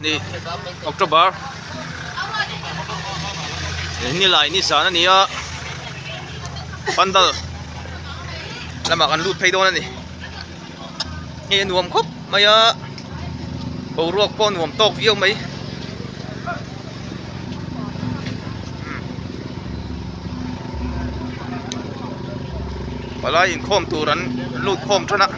Ni October nilai ni zan a ni a pandal lamah kan lut phei dawn a ni hei a nuam khawp mai a boruak pawh a nuam tawk viau mai. Palai inkhawm tur an lut khawm tan a.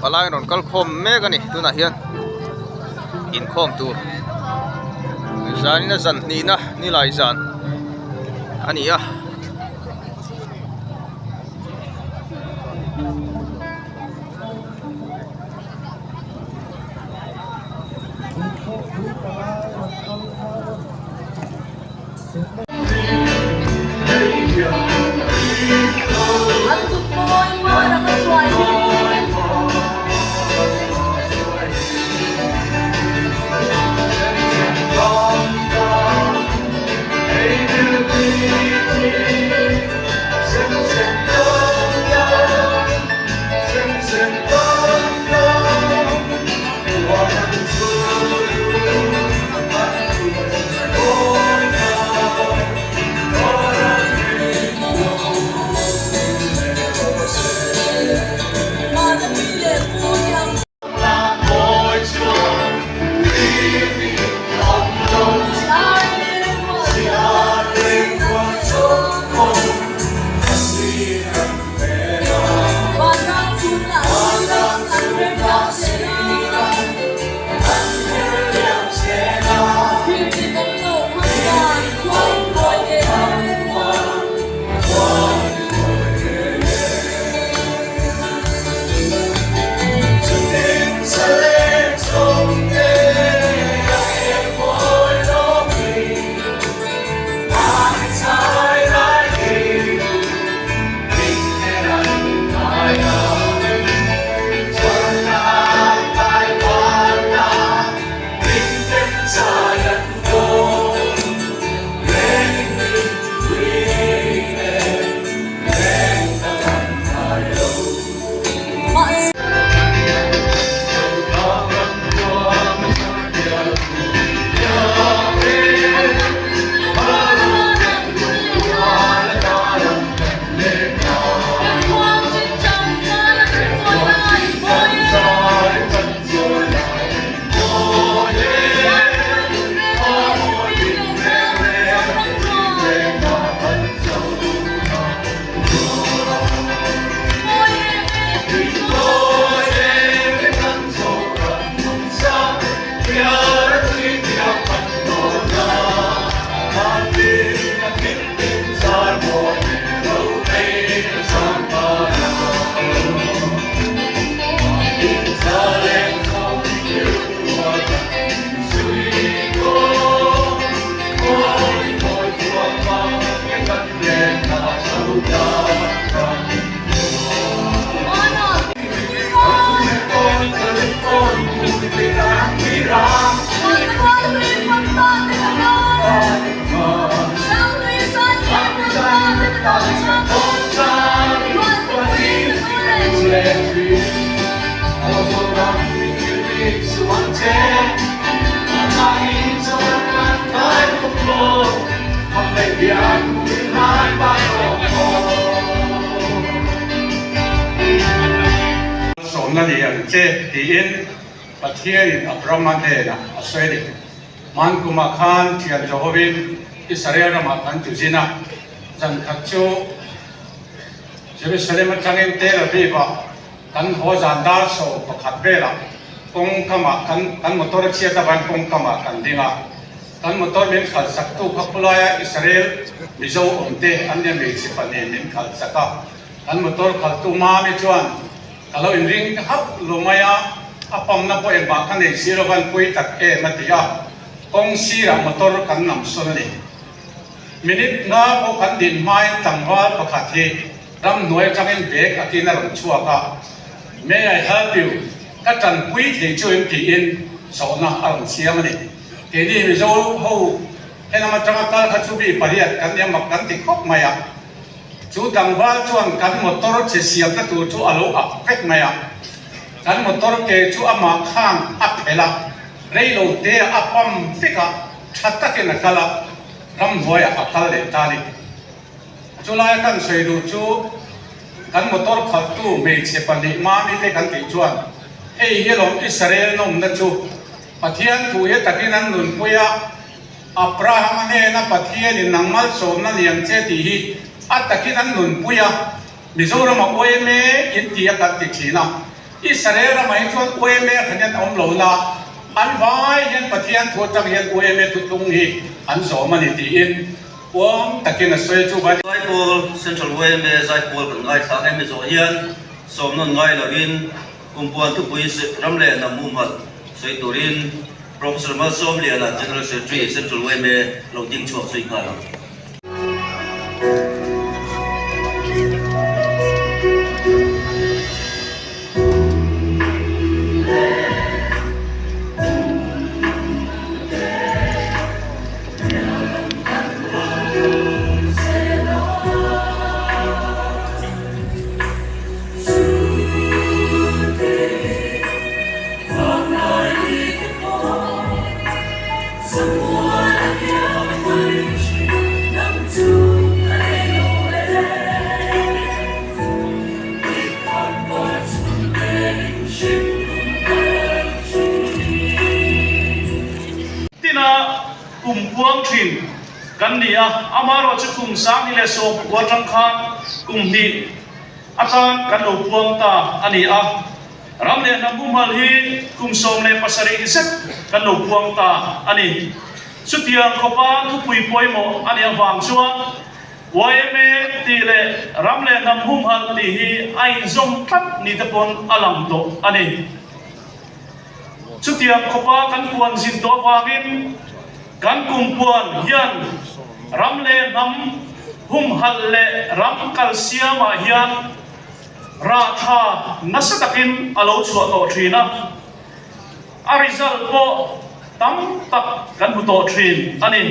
Palai rawn kal khawm mek a ni tunah hian inkhawm tur zanin a zan hnihna nilai zan a ni a. Sawmna ni ang che tiin Pathianin Abrahama hnenah a sawi a ni. Hman kumah khan thian Jehovin Israel ramah kan tuzin a, zan khat chu Jerusalem atangin Tel Aviv-ah kan haw zan dar 11 velah kawngkamah kan kan motor a chhiat avangin kawngkamah kan ding a. Kan motor min khalhsaktu kha khulaia Israel Mizo awmte an nia hmeichhe pahnih min khalhsak a. Kan motor khalhtu Mami chuan ka lo inring hauh lo mai a, a pamna pawh engmah ka nei si lo van pui tak em a ti a, kawng sirah motor kan nam sawn a ni. Minute nga pawh kan din hmain tlangval pakhat hi ramhnuai atangin bag akin a rawn chhuak a, May I help you? Ka tanpui thei chu em tiin zawhna a rawn siam a ni. Keini Mizo ho helam atanga kal kha chu mi pariat kan nia mak kan ti khawp mai a. Chu tlangval chuan kan motor che siamna tur chu a lo ak vek mai a. Kan motor ke chu amah khan a phelh a, reilo te a pam vek a, tha takin a kal a, ramhnuaiah a kal leh ta a ni. Chulai kan sawi duh chu kan motor khalhtu hmeichhe pahnih Mami te kan tih chuan hei hi lawm Israel nawmna chu Pathian thu hi takin an nunpui a, Abraham-a hnena Pathianin nang malsawmna liam che tih hi a takin an nunpui a, Mizorama uaime in ti a kan ti thin a, Israel ramah hi chuan uaime khan hian a awm lo na, an vai hian Pathian thu atang hian uaime thutlung hi an zawm a ni tiin uam takin a sawi chu vai. Zaipawl, Central uaime Zaipawl kan ngaithla ang em zawh hian sawmnawn ngai lovin Kumpuan thupui ram leh hnam humhalh sawi turin Professor Malsawmliana, General Secretary, Central yma lo ding chhuak zui nghal ang. Tina kum puang thin kan ni a, amaherawhchu kum 2019 atang khan kum hnih atan kan lo puang ta a ni a. Ram leh hnam humhal hi kum 17 zet kan lo puang ta a ni. Chutiang khawpa thupui pawimawh a nih avang chuan yma tih leh ram leh hnam humhal tih hi a inzawm tlat ni te pawn a lang tawh a ni. Chutiang khawpa kan puan zin tawh avangin kan kum puan hian ram leh hnam humhal leh ram kalsiamah hian Rah tha nasa takin a lo chhuah tawh thin a, a result pawh tam tak kan hmu tawh thin a ni.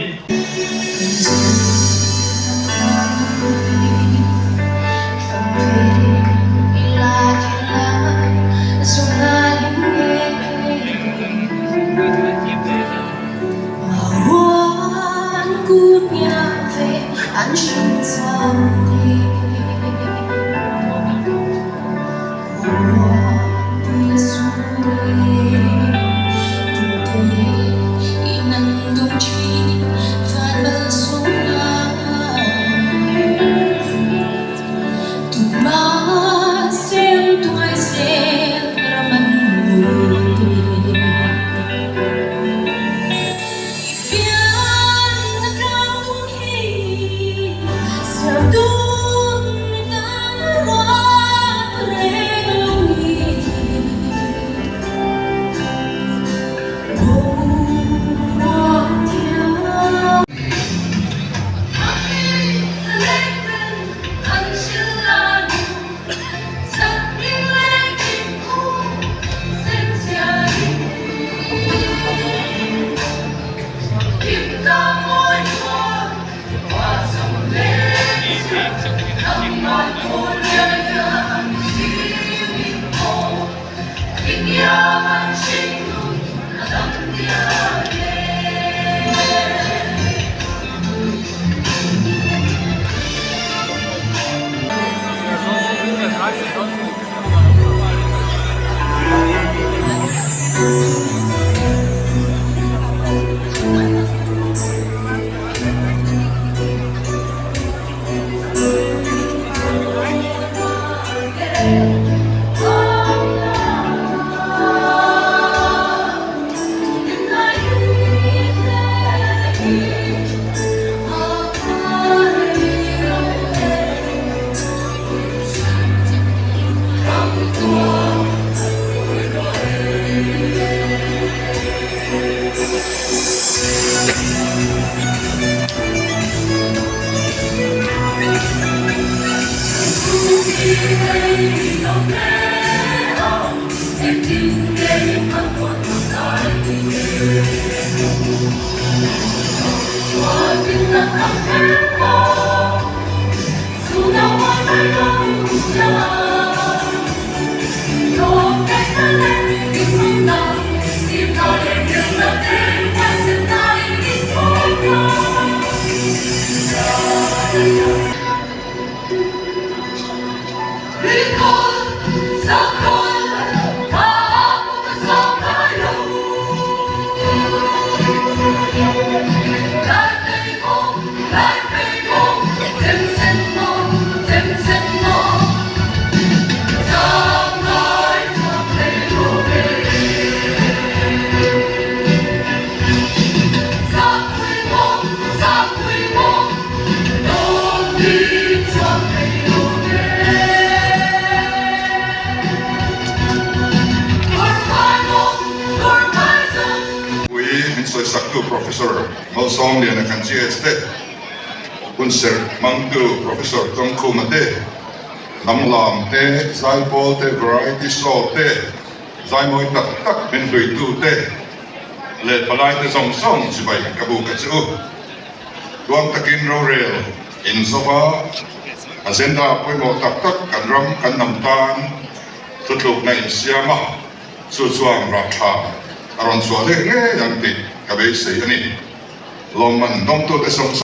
Pui min sawisaktu Professor Malsawmliana kan GH te, hunserh hmangtu Professor Tawngkhuma te, hnamlam te, zaipawl te, variety show te, zaimawi tak tak min hluitu te leh palaite zawng zawng chibai ka buk a che u. Tluang takin rorel in zova agenda pawimawh tak tak kan ram kan hnam tan thutlukna insiam a, chu chuan rah tha a rawn chhuah leh ngei ang tih ka beisei a ni. Lawmman dawngtute sawm.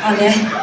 Awle.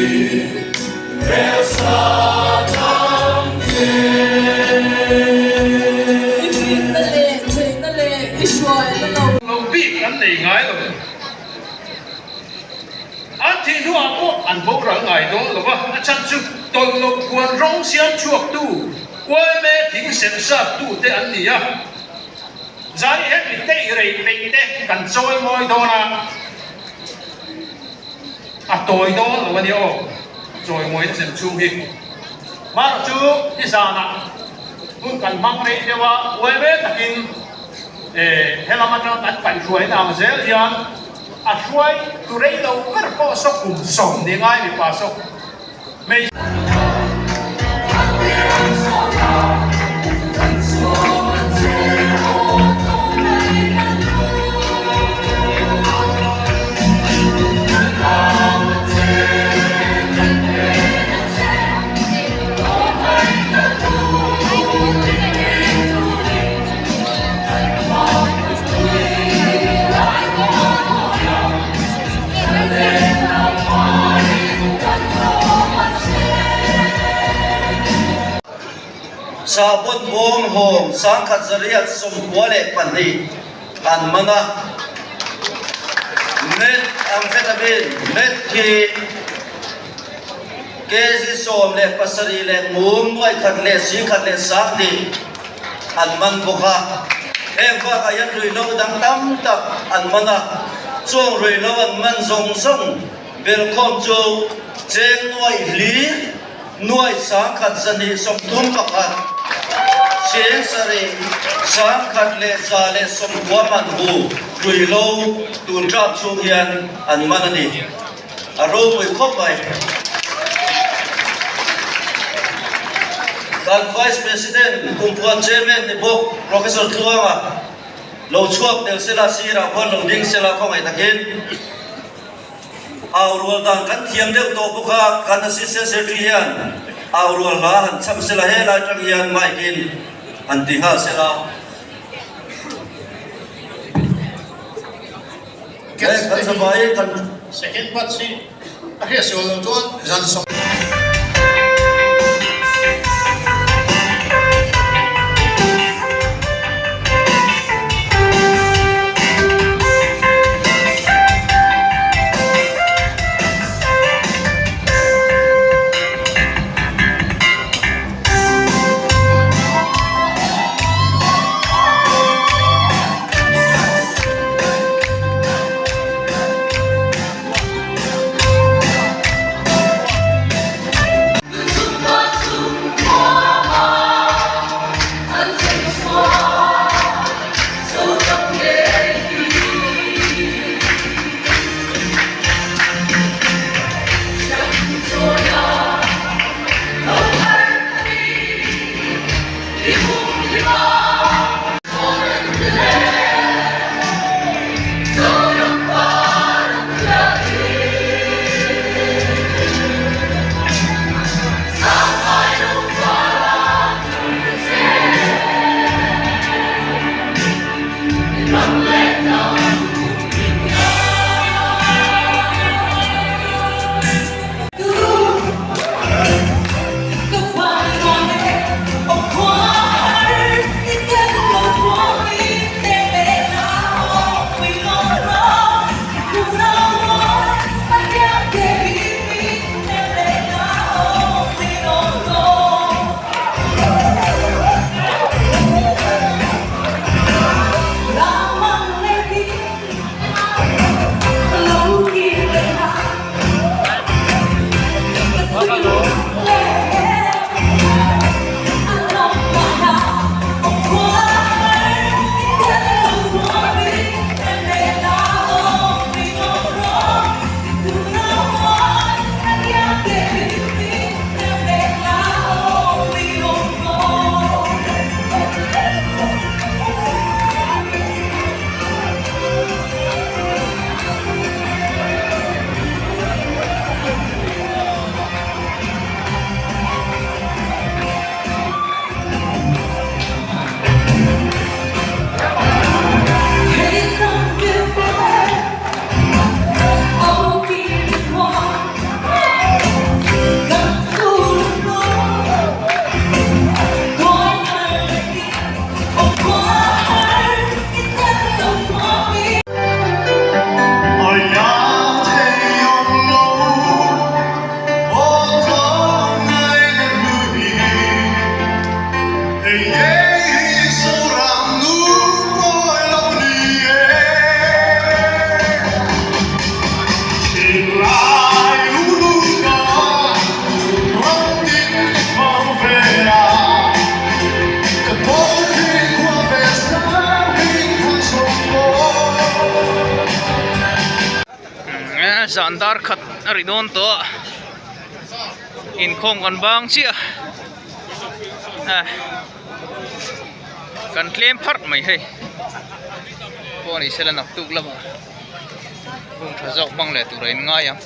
I finna leh theihna leh i hruaina lo. Lo bik an nei ngai lo. An thih hnuah pawh an boral ngai dawn lo va, a chhan chu tawlh loh puan rawng siam chhuaktu Uaime thing sem sattu te an ni a. Zani hian mi tei rei peih te kan chawi mawi dawn a, a tawi dawn lo a nia aw, chawi mawina sem chhung hi. Hmar chu nizanah hun kan hmang rei deuh a, uaime takin helam atanga kan kaihhruaina ang zel hian a hruai tu rei lo ber pawh saw kum 20 ngai mipa saw. Sahbawn bawm hawng 1892 an man a, Methamphetamine, meth, hi kg 17 leh mum nuai khat leh 10,000 leh 20,000 an man bawk a. Heng bakah hian ruihhlo dang tam tak an man a, chuang ruihhlo an man zawng zawng belkhawm chu cheng nuai hli nuai 1231 cheng sarih 1190 man hu ruihhlo tun tap chhung hian an man a ni. A ropui khawp mai. Kan Vice President, Kumpuan Chairman ni bawk Professor Tluanga lo chhuak tel sela sirah khuan lo ding sela khawngaih takin au rual dan kan thiam deuh tawh bawk a, kan Assistant Secretary hian au rual hla han chham sela helai tang hian mic in han ti nghal sela. Second part hi a hriat sual loh chuan zan sawm. Zan dar khat a ri dawn tawh a inkhawm kan bang chiah a kan tlem pharh mai hei pawh ni sela naktuk lamah hun tha zawk hmang leh tur a in ngai ang.